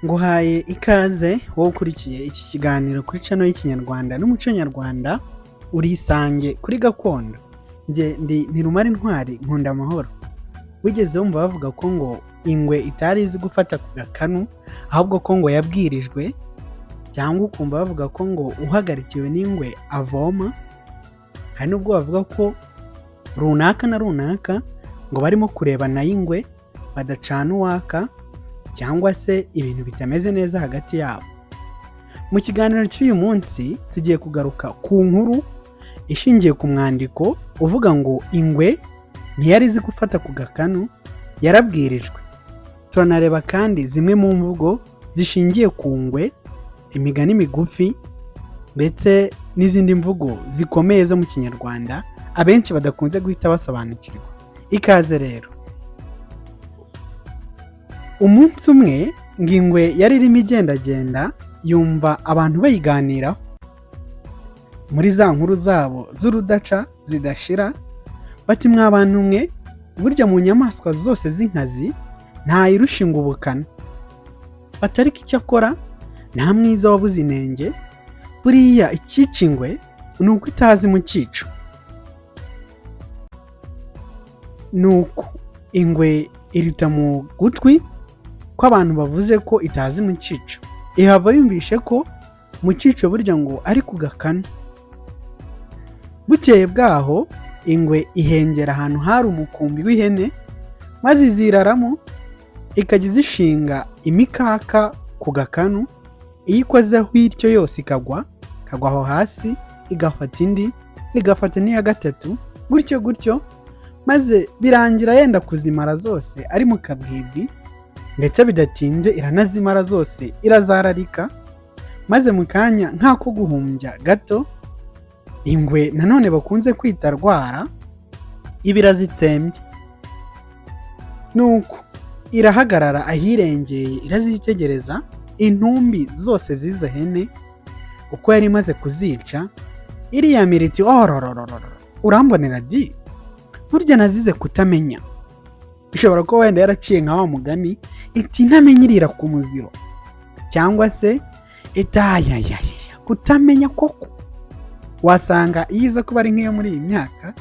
Nguhaye ikaze wowe ukurikiye iki kiganiro kuri channel y'Ikinyarwanda n'umuco nyarwanda, urisange kuri gakondo. Njye ndi Ntirumara Intwari, nkunda amahoro. Wigeze wumva bavuga ko ngo ingwe itari izi gufata ku gakanu, ahubwo ko ngo yabwirijwe, cyangwa ukumva bavuga ko ngo uhagarikiwe n'ingwe avoma? Hari n'ubwo bavuga ko runaka na runaka ngo barimo kurebana y'ingwe badacana uwaka, cyangwa se ibintu bitameze neza hagati yabo. Mu kiganiro cy'uyu munsi tugiye kugaruka ku nkuru ishingiye ku mwandiko uvuga ngo ingwe ntiyari izi gufata ku gakanu, yarabwirijwe. Turanareba kandi zimwe mu mvugo zishingiye ku ngwe, imigani migufi ndetse n'izindi mvugo zikomeye zo mu Kinyarwanda abenshi badakunze guhita basobanukirwa. Ikaze rero. Umunsi umwe ngo ingwe yari irimo igendagenda, yumva abantu bayiganiraho muri za nkuru zabo z'urudaca zidashira, bati: "Mwa bantu mwe, burya mu nyamaswa zose z'inkazi ntayirusha ingwe ubukana." Bati: "Ariko icyo akora nta mwiza wabuze inenge, buriya icyica ingwe ni uko itazi mu cyico." Nuko ingwe irita mu gutwi ko abantu bavuze ko itazi mu cyico, ihava yumvishe ko mu cyico burya ngo ari ku gakanu. Bukeye bwaho ingwe ihengera ahantu hari umukumbi w'ihene, maze iziraramo, ikajya izishinga imikaka ku gakanu. Iyo ikozeho ityo yose ikagwa, ikagwa aho hasi, igafata indi, igafata n'iya gatatu, gutyo gutyo, maze birangira yenda kuzimara zose ari mu kabwibwi. Ndetse bidatinze iranazimara zose, irazararika, maze mu kanya nk'ako guhumbya gato, ingwe nanone bakunze kwita rwara iba irazitsembye. Nuko irahagarara ahirengeye, irazitegereza intumbi zose z'izo hene uko yari imaze kuzica, iriyamira iti: "Ororororo, urambonera di, burya nazize kutamenya." Ishobora kuba wenda yaraciye nka wa mugani iti: "Ntamenya irira ku muziro", cyangwa se itayayaya kutamenya koko. Wasanga iyo iza kuba ari nk'iyo muri iyi myaka,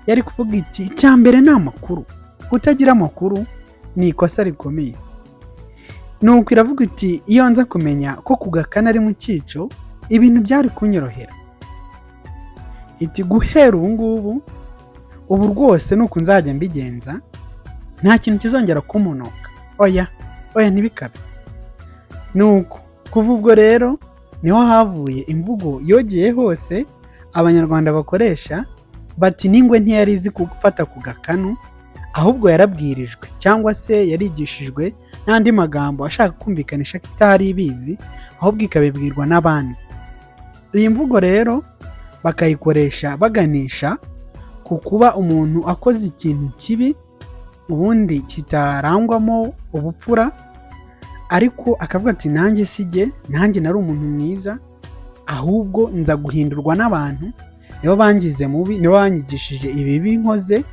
yari kuvuga iti: "Icya mbere ni amakuru, kutagira amakuru ni ikosa rikomeye." Nuko iravuga iti: "Iyo nza kumenya ko ku gakanu ari mu cyico, ibintu byari kunyorohera." Iti: "Guhera ubu ngubu, ubu rwose ni uku nzajya mbigenza, nta kintu kizongera kumunuka, oya oya, ntibikabe." Nuko kuva ubwo rero niho havuye imvugo yogeye hose Abanyarwanda bakoresha bati: "N'ingwe ntiyari izi gufata ku gakanu, ahubwo yarabwirijwe", cyangwa se yarigishijwe, n'andi magambo ashaka kumvikanisha ko itari ibizi, ahubwo ikabibwirwa n'abandi. Iyi mvugo rero bakayikoresha baganisha ku kuba umuntu akoze ikintu kibi ubundi kitarangwamo ubupfura, ariko akavuga ati: "Nanjye si jye, nanjye nari umuntu mwiza, ahubwo nza guhindurwa n'abantu, nibo bangize mubi, nibo banyigishije ibibi nkoze."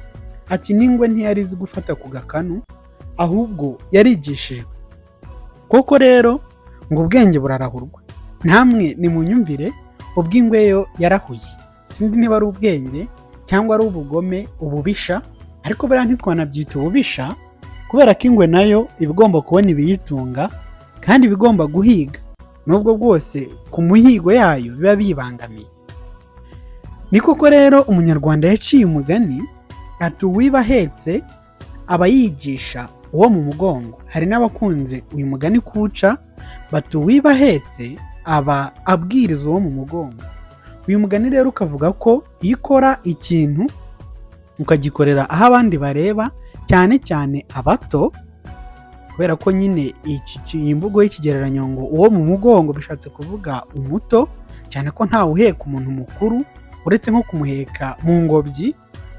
Ati: "N'ingwe ntiyari izi gufata ku gakanu, ahubwo yarigishijwe." Koko rero ngo ubwenge burarahurwa. Namwe nimunyumvire, ubw'ingwe yo yarahuye, sinzi niba ari ubwenge cyangwa ari ubugome, ububisha, ariko buriya ntitwanabyita ububisha, kubera ko ingwe nayo iba igomba kubona ibiyitunga kandi iba igomba guhiga, nubwo bwose ku muhigo yayo biba biyibangamiye. Ni koko rero Umunyarwanda yaciye umugani ati: "Uwiba ahetse aba yigisha uwo mu mugongo." Hari n'abakunze uyu mugani kuwuca bati: "Uwiba ahetse aba abwiriza uwo mu mugongo." Uyu mugani rero ukavuga ko iyo ukora ikintu ukagikorera aho abandi bareba, cyane cyane abato, kubera ko nyine iyi mvugo y'ikigereranyo ngo uwo mu mugongo bishatse kuvuga umuto, cyane ko ntawe uheka umuntu mukuru uretse nko kumuheka mu ngobyi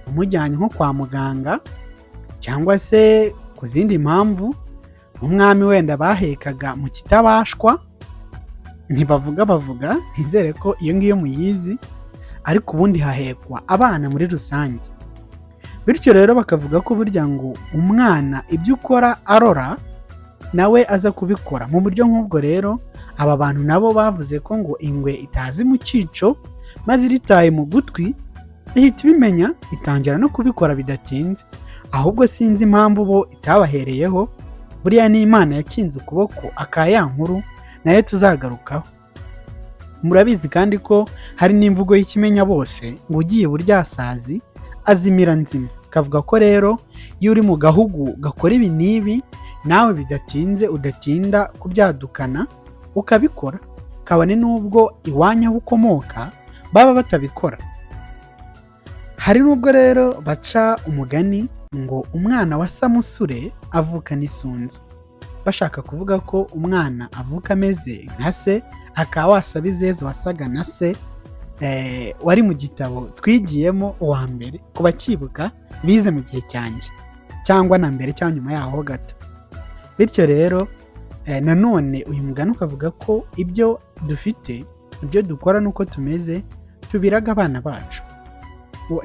umujyanye nko kwa muganga cyangwa se ku zindi mpamvu. Umwami wenda bahekaga mu kitabashwa, ntibavuga bavuga, ntizere ko iyo ngiyo muyizi, ariko ubundi hahekwa abana muri rusange. Bityo rero bakavuga ko burya ngo umwana ibyo ukora arora. nawe aza kubikora. Mu buryo nk'ubwo rero, aba bantu nabo bavuze ko ngo ingwe itazi mu cyico, maze iritaye mu gutwi ihita ibimenya, itangira no kubikora bidatinze. Ahubwo sinzi impamvu bo itabahereyeho, buriya ni Imana yakinze ukuboko aka ya nkuru nayo tuzagarukaho. Murabizi kandi ko hari n'imvugo y'ikimenya bose ngo ugiye iburyasazi azimira nzima. Kavuga ko rero iyo uri mu gahugu gakora ibi n'ibi, nawe bidatinze udatinda kubyadukana ukabikora, kabone n'ubwo iwanyu aho ukomoka baba batabikora. Hari n'ubwo rero baca umugani ngo umwana wa Samusure avukana isunzu, bashaka kuvuga ko umwana avuka ameze nka se, akaba Wasabizeze wasaga na se wari mu gitabo twigiyemo uwa mbere, ku bakibuka bize mu gihe cyanjye cyangwa na mbere cyangwa nyuma yaho gato. Bityo rero nanone uyu mugani ukavuga ko ibyo dufite, ibyo dukora n'uko tumeze tubiraga abana bacu.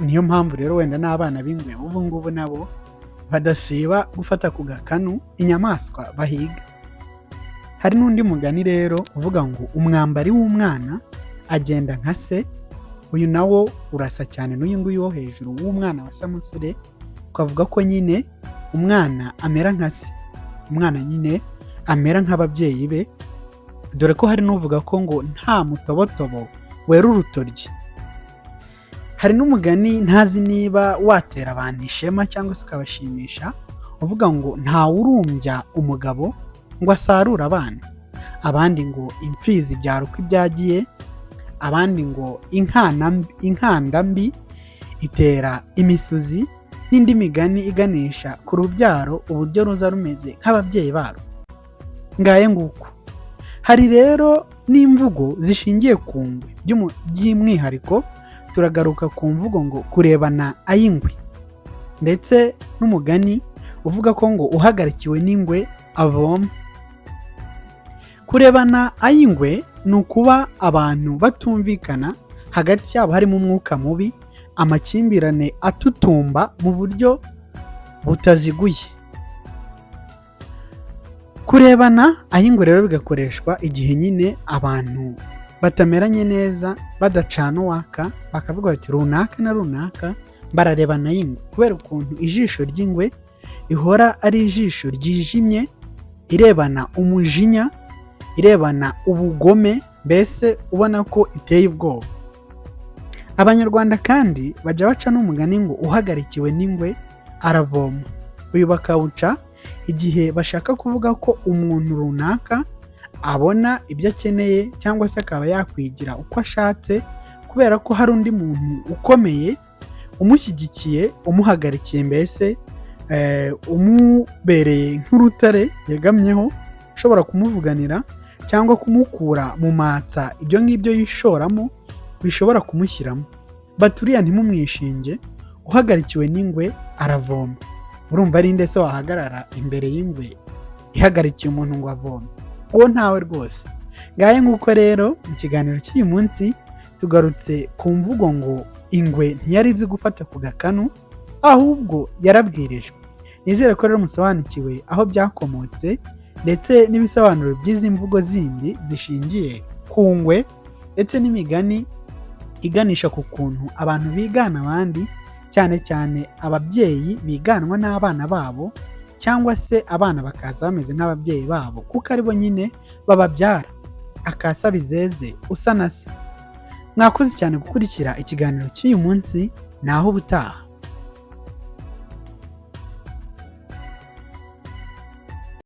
Niyo mpamvu rero wenda n'abana b'ingwe ubu ngubu nabo badasiba gufata ku gakanu inyamaswa bahiga. Hari n'undi mugani rero uvuga ngo umwambari w'umwana agenda nka se. Uyu nawo urasa cyane n'uyu nguyu wo hejuru w'umwana wa Samusure, ukavuga ko nyine umwana amera nka se, umwana nyine amera nk'ababyeyi be, dore ko hari n'uvuga ko ngo nta mutobotobo wera urutoryi. Hari n'umugani ntazi niba watera abantu ishema cyangwa se ukabashimisha, uvuga ngo ntawurumbya umugabo ngo asarure abana, abandi ngo imfizi ibyara uko ibyagiye, abandi ngo inkanda mbi itera imisuzi, n'indi migani iganisha ku rubyaro uburyo ruza rumeze nk'ababyeyi barwo. Ngaye nguko. Hari rero n'imvugo zishingiye ku ngwe, by'umwihariko turagaruka ku mvugo ngo kurebana ay'ingwe, ndetse n'umugani uvuga ko ngo uhagarikiwe n'ingwe avoma. Kurebana ay'ingwe ni ukuba abantu batumvikana, hagati yabo harimo umwuka mubi, amakimbirane atutumba mu buryo butaziguye. Kurebana ay'ingwe rero bigakoreshwa igihe nyine abantu batameranye neza, badacana uwaka, bakavuga bati runaka na runaka bararebana ay'ingwe, kubera ukuntu ijisho ry'ingwe rihora ari ijisho ryijimye, irebana umujinya, irebana ubugome, mbese ubona ko iteye ubwoba. Abanyarwanda kandi bajya baca n'umugani ngo uhagarikiwe n'ingwe aravoma. Uyu bakawuca igihe bashaka kuvuga ko umuntu runaka abona ibyo akeneye cyangwa se akaba yakwigira uko ashatse, kubera ko hari undi muntu ukomeye umushyigikiye, umuhagarikiye, mbese umubereye nk'urutare yegamyeho, ushobora kumuvuganira cyangwa kumukura mu matsa ibyo ngibyo yishoramo bishobora kumushyiramo. Bati uriya ntimumwishinge, uhagarikiwe n'ingwe aravoma. Urumva ari nde se wahagarara imbere y'ingwe ihagarikiye umuntu ngo avome? Uwo ntawe rwose. Ngahe nguko rero, mu kiganiro cy'uyu munsi tugarutse ku mvugo ngo ingwe ntiyari izi gufata ku gakanu, ahubwo yarabwirijwe. Nizere ko rero musobanukiwe aho byakomotse ndetse n'ibisobanuro by'izi mvugo zindi zishingiye ku ngwe, ndetse n'imigani iganisha ku kuntu abantu bigana abandi, cyane cyane ababyeyi biganwa n'abana babo, cyangwa se abana bakaza bameze nk'ababyeyi babo kuko aribo nyine bababyara. Akasa bizeze usa na se. Mwakoze cyane gukurikira ikiganiro cy'uyu munsi, naho ubutaha.